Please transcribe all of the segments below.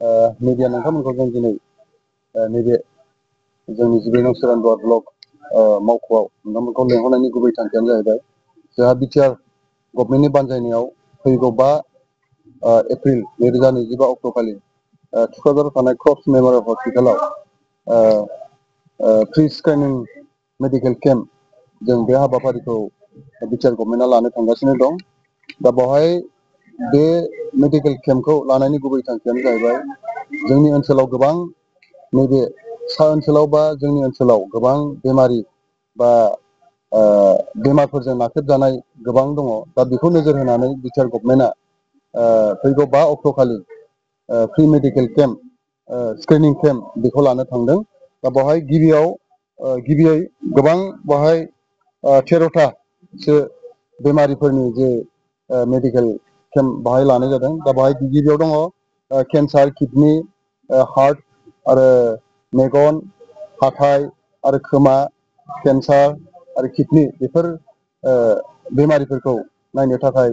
Media नोंथांमोनखौ जों दिनै नैबे जोंनि 12 नं सिरानदुवार ब्लक मावख'आव नोंथांमोनखौ लेंहरनायनि गुबै थांखियानो जाहैबाय जोंहा बिटिआर गभर्नमेन्टनि बानजायनायाव फैगौ 5 एप्रिल 2025 अक्ट'खालि थुक्राझाराव थानाय क्रफ्ट्स मेम'रियेल हस्पिटालाव फ्रि स्क्रिनिं मेडिकेल केम्प जों बे हाबाफारिखौ बिटिआर गभर्नमेन्टआ लानो थांगासिनो दं। दा बेवहाय बे मेडिकेल केम्पखौ लानायनि गुबै थांखियानो जाहैबाय जोंनि ओनसोलाव गोबां नैबे सा ओनसोलाव बा जोंनि ओनसोलाव गोबां बेमारि बा बेमारफोरजों नाख्रेबजानाय गोबां दङ। दा बेखौ नोजोर होनानै बिटिआर गभर्नमेन्टआ फैगौ 5 अक्ट'खालि free medical camp screening camp बेखौ लानो थांदों। दा बेवहाय गिबियै गोबां बेवहाय 13थासो बेमारिफोरनि जे मेडिकेल केम्प बाहाय लानाय जादों। दा बेवहाय गिबियाव दङ केन्सार, किडनि, हार्ट आरो मेगन, हाथाइ आरो खोमा केन्सार आरो किडनि बेफोर बेमारिफोरखौ नायनो थाखाय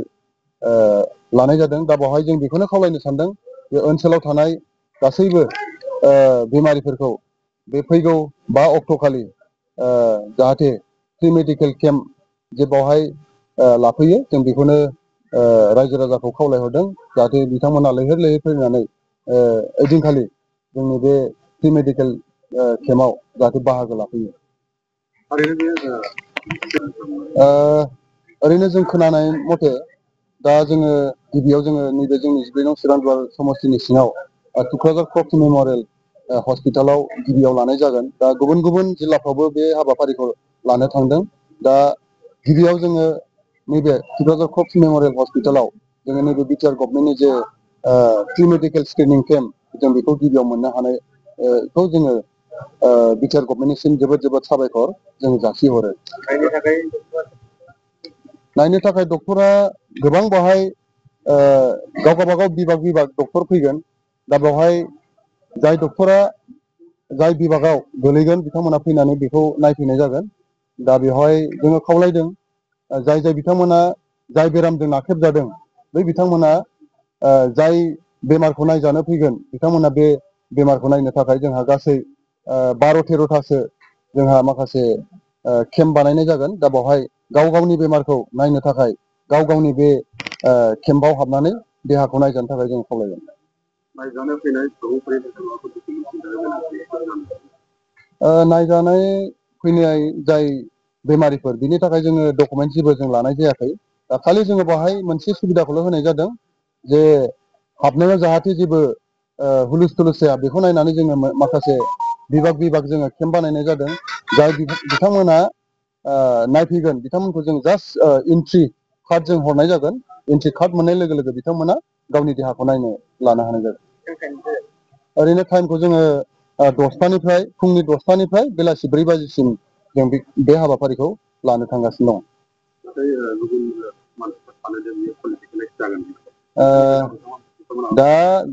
लानाय जादों। दा बेवहाय जों बेखौनो खावलायनो सानदों जे ओनसोलाव थानाय गासैबो बेमारिफोरखौ बे फैगौ 5 अक्ट'खालि जाहाथे फ्रि मेडिकेल केम्प जे बेवहाय लाफैयो जों बेखौनो रायजो राजाखौ खावलायहरदों जाहाथे बिथांमोना लैहोर लैहोर फैनानै ओइदिनखालि जोंनि बे फ्रि मेडिकेल केम्पआव जाहाथे बाहागो लाफैयो। ओरैनो जों खोनानाय मथे दा जोङो गिबियाव जोङो नैबे जोंनि 12 नं सिरानदुवार समस्तिनि सिङाव थुक्राझार क्रफ्ट्स मेम'रियेल हस्पिटालाव गिबियाव लानाय जागोन। दा गुबुन गुबुन जिल्लाफ्रावबो बे हाबाफारिखौ लानो थांदों। दा गिबियाव जोङो नैबे थुक्राझार क्रफ्ट्स मेम'रियेल हस्पिटालाव जोङो नैबे बिटिआर गभर्नमेन्टनि जे फ्रि मेडिकेल स्क्रिनिं केम्प जों बेखौ गिबियाव मोननो हानायखौ जोङो बिटिआर गभर्नमेन्टनिसिम जोबोद जोबोद साबायखर जों जासिहरो। नायनो थाखाय डक्टरा गोबां बेवहाय गावबागाव बिभाग डक्टर फैगोन। दा बेवहाय जाय डक्टरा जाय बिभागाव गोलैगोन बिथांमोना फैनानै बेखौ नायफैनाय जागोन। दा बेवहाय जोङो खावलायदों जाय बिथांमोना जाय बेरामजों नाख्रेबजादों बै बिथांमोना जाय बेमारखौ नायजानो फैगोन बिथांमोना बे बेमारखौ नायनो थाखाय जोंहा गासै 12-13थासो जोंहा माखासे केम्प बानायनाय जागोन। दा बेवहाय गाव गावनि बेमारखौ नायनो थाखाय गाव गावनि बे केम्पआव हाबनानै देहाखौ नायजानो थाखाय जों खावलायगोन। नायजानाय फैनाय जाय बेमारिफोर बिनि थाखाय जोङो डकुमेन्ट जेबो जों लानाय जायाखै। दा खालि जोङो बेवहाय मोनसे सुबिदाखौल' होनाय जादों जे हाबनायाव जाहाथे जेबो हुलुस थुलुस जाया बेखौ नायनानै जोङो माखासे बिभाग जोङो केम्प बानायनाय जादों। जाय बिथांमोना नायफैगोन बिथांमोनखौ जों जास्ट एन्ट्रि कार्ड जों हरनाय जागोन। एन्ट्रि कार्ड मोननाय लोगो लोगो बिथांमोना गावनि देहाखौ लानो हानाय जागोन। ओरैनो टाइमखौ जोङो 10थानिफ्राय फुंनि 10थानिफ्राय बेलासि 4 बाजिसिम जों बे हाबाफारिखौ लानो थांगासिनो दं। दा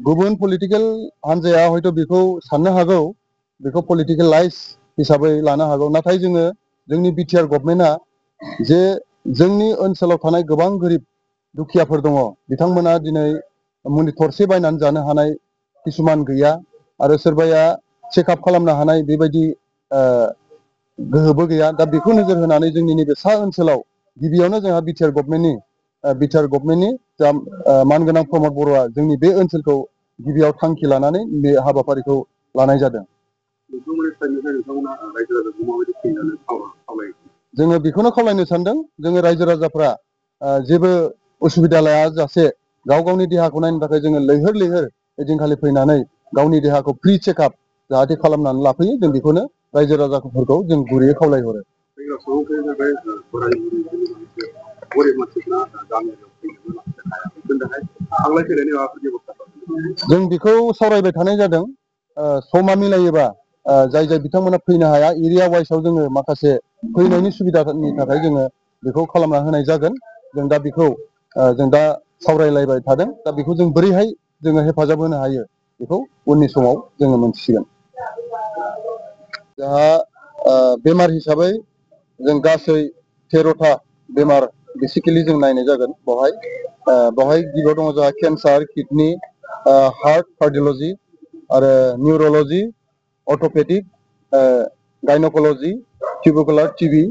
गुबुन पलिटिकेल हान्जाया हयथ' बेखौ साननो हागौ बेखौ पलिटिकेलाइज हिसाबै लानो हागौ। नाथाय जोङो जोंनि बिटिआर गभर्नमेन्टआ जे जोंनि ओनसोलाव थानाय गोबां गोरिब दुखियाफोर दङ बिथांमोना दिनै मुलि थरसे बायनानै जानो हानाय किसुमान गैया आरो सोरबाया चेकआप खालामनो हानाय बेबायदि गोहोबो गैया। दा बेखौ नोजोर होनानै जोंनि नैबे सा ओनसोलाव गिबियावनो जोंहा बिटिआर गभर्नमेन्टनि जा मानगोनां प्रमद बर'आ जोंनि बे ओनसोलखौ गिबियाव थांखि लानानै बे हाबाफारिखौ लानाय जादों। जोङो बेखौनो खावलायनो सानदों जोङो रायजो राजाफ्रा जेबो उसुबिदा लायाजासे गाव गावनि देहाखौ नायनो थाखाय जोङो लैहोर लैहोर ओइदिनखालि फैनानै गावनि देहाखौ फ्रि चेकआप जाहाथे खालामनानै लाफैयो जों बेखौनो रायजो राजाफोरखौ जों गुरैयै खावलायहरो। जों बेखौ सावरायबाय थानाय जादों। समा मिलायोबा जाय बिथांमोना फैनो हाया एरिया वाइसआव जोङो माखासे फैनायनि सुबिदानि थाखाय जोङो बेखौ खालामना होनाय जागोन। जों दा बेखौ जों दा सावरायलायबाय थादों। दा बेखौ जों बोरैहाय जोङो हेफाजाब होनो हायो बेखौ उननि समाव जोङो मोनथिसिगोन। जोंहा बेमार हिसाबै जों गासै 13था बेमार बेसिकेलि जों नायनाय जागोन। बेवहाय गिबियाव दङ जोंहा केन्सार, किडनि, हार्ट, कार्डिअल'जि आरो निउर'ल'जि, अर्थ'पेडिक, गायन'कल'जि, टिउबुकुलार टिबि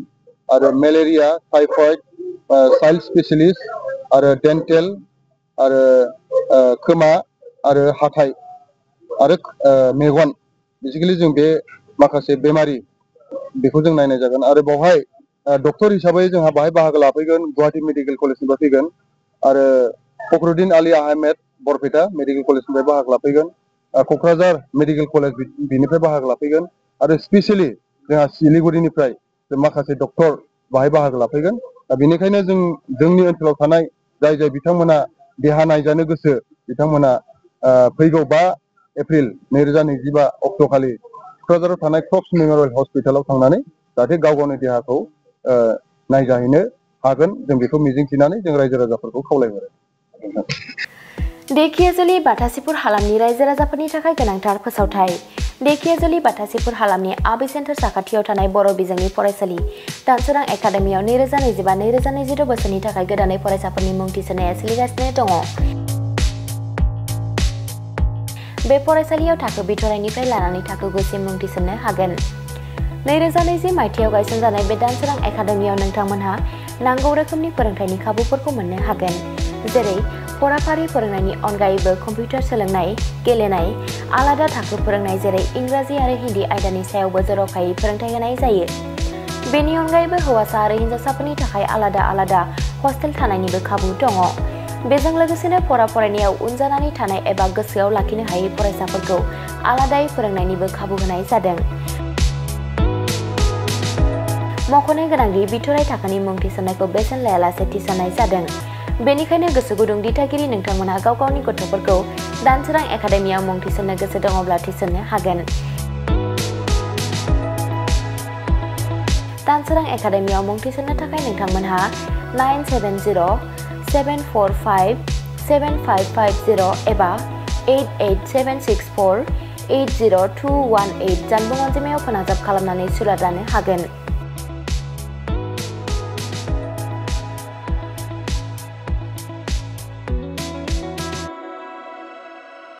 आरो मेलेरिया, टाइफयड, चाइल्ड स्पेसियलिस्ट आरो डेन्टेल आरो खोमा आरो हाथाइ आरो मेगन बेसिकेलि जों बे माखासे बेमारि बेखौ जों नायनाय जागोन आरो बावहाय डक्टर हिसाबै जोंहा बाहाय बाहागो लाफैगोन गुवाहाटी मेडिकेल कलेजनिफ्राय फैगोन आरो फखरुद्दिन आली आहमेद बरपेटा मेडिकेल कलेजनिफ्राय बाहागो लाफैगोन क'क्राझार मेडिकेल कलेज बिनिफ्राय बाहागो लाफैगोन आरो स्पेसियेलि जोंहा सिलिगुरिनिफ्राय माखासे डक्टर बाहाय बाहागो लाफैगोन दा बेनिखायनो जोंनि ओनसोलाव थानाय जाय बिथांमोना देहा नायजानो गोसो बिथांमोना फैगौ 5 एप्रिल 2025 अक्ट'खालि क'क्राझाराव थानाय क्रक्स मेम'रियेल हस्पिटालाव थांनानै जाहाथे गाव गावनि देहाखौ नायजाहैनो हागोन जों बेखौ मिजिंथिनानै जों रायजो राजाफोरखौ खावलायहरो। धेकियाजुलि बाथासिपुर हालामनि रायजो राजाफोरनि थाखाय गोनांथार फोसावथाय। धेकियाजुलि बाथासिपुर हालामनि आबै सेन्टार साखाथियाव थानाय बर' बिजोंनि फरायसालि दानसोरां एकाडेमियाव 2025-2026 बोसोरनि थाखाय गोदानै फरायसाफोरनि मुं थिसननाया सोलिगासिनो दङ। बे फरायसालियाव थाखो बिथराइनिफ्राय लानानै थाखो 9 सिम मुं थिसननो हागोन। 2020 मायथाइयाव गायसनजानाय बे दानसोरां एकाडेमियाव नोंथांमोनहा नांगौ रोखोमनि फोरोंथायनि खाबुफोरखौ मोननो हागोन, जेरै फराफारि फोरोंनायनि अनगायैबो कम्पिउटार सोलोंनाय, गेलेनाय, आलादा थाखो फोरोंनाय जेरै इंराजि आरो हिन्दी आयदानि सायावबो जर'खायै फोरोंथाय होनाय जायो। बेनि अनगायैबो हौवासा आरो हिन्जावसाफोरनि थाखाय आलादा आलादा हस्टेल थानायनिबो खाबु दङ। बेजों लोगोसेनो फरायनायाव उन जानानै थानाय एबा गोसोआव लाखिनो हायै फरायसाफोरखौ आलादायै फोरोंनायनिबो खाबु होनाय जादों। मख'नो गोनांदि बिथराइ थाखोनि मुं थिसननायखौ बेसेन लायालासे थिसननाय जादों। बेनिखायनो गोसो गुदुं दिथागिरि नोंथांमोनहा गाव गावनि गथ'फोरखौ दानसोरां एकाडेमियाव मुं थिसननो गोसो दङब्ला थिसननो हागोन। दानसोरां एकाडेमियाव मुं थिसननो थाखाय नोंथांमोनहा 9770745550 एबा 88764802118 जानबुं अनजिमायाव फोनांजाब खालामनानै सुलाद लानो हागोन।